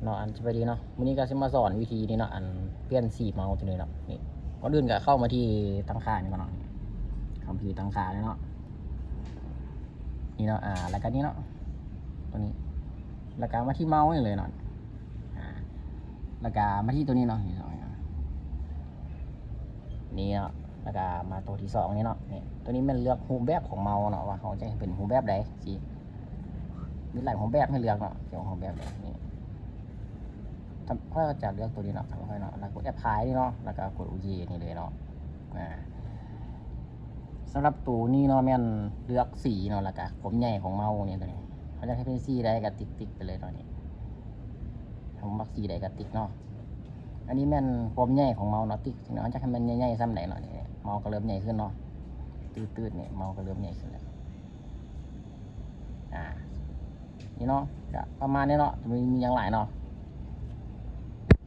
ເນາະ ອັນ ສະບາຍດີເນາະ ມື້ນີ້ກໍຊິມາສອນວິທີນີ້ເນາະ ອັນ ປ່ຽນສີເມົາຕົວນີ້ເນາະ. ນີ້ ກ່ອນອື່ນກໍເຂົ້າມາທີ່ຕັ້ງຄ່ານີ້ກ່ອນເນາະ ເຂົ້າມາທີ່ຕັ້ງຄ່ານີ້ເນາະ ນີ້ເນາະ ອ່າ ແລ້ວກໍນີ້ເນາະ ຕົວນີ້ ແລ້ວກໍມາທີ່ເມົານີ້ເລີຍເນາະ ອ່າ ແລ້ວກໍມາທີ່ຕົວນີ້ເນາະ ນີ້ເນາະ ນີ້ເນາະ ແລ້ວກໍມາຕົວທີສອງນີ້ເນາະ. ນີ້ ຕົວນີ້ແມ່ນເລືອກຮູບແບບຂອງເມົາເນາະ ວ່າເຮົາຈະເຮັດເປັນຮູບແບບໃດ ຊິມີຫຼາຍຮູບແບບໃຫ້ເລືອກເນາະ ຈະເອົາຮູບແບບໃດ. ນີ້ ຖ້າຂ້ອຍຈະເລືອກຕົວນີ້ເນາະ ຖ້າຂ້ອຍເນາະ ແລ້ວກົດແອັບພາຍນີ້ເນາະ ແລ້ວກໍກົດໂອເຄນີ້ເລີຍເນາະ. ອ່າ ສຳລັບຕົວນີ້ເນາະ ແມ່ນເລືອກສີເນາະ ແລ້ວກໍຄວາມໃຫຍ່ຂອງເມົານີ້ ຕົວນີ້ ເຮົາຢາກໃຫ້ເປັນສີໃດກໍຕິກໆໄປເລີຍເນາະ. ນີ້ ເຮົາມັກສີໃດກໍຕິກເນາະ. ອັນນີ້ແມ່ນຄວາມໃຫຍ່ຂອງເມົາເນາະ ຕິກເນາະ ເຮົາຢາກໃຫ້ມັນໃຫຍ່ໆສ່ຳໃດເນາະ. ນີ້ ເມົາກໍເລີ່ມໃຫຍ່ຂຶ້ນເນາະ ຕືດໆ ນີ້ ເມົາກໍເລີ່ມໃຫຍ່ຂຶ້ນແລ້ວ. ອ່າ ນີ້ເນາະ ກະປະມານນີ້ເນາະ ມີ ມີຫຍັງຫຼາຍເນາະ.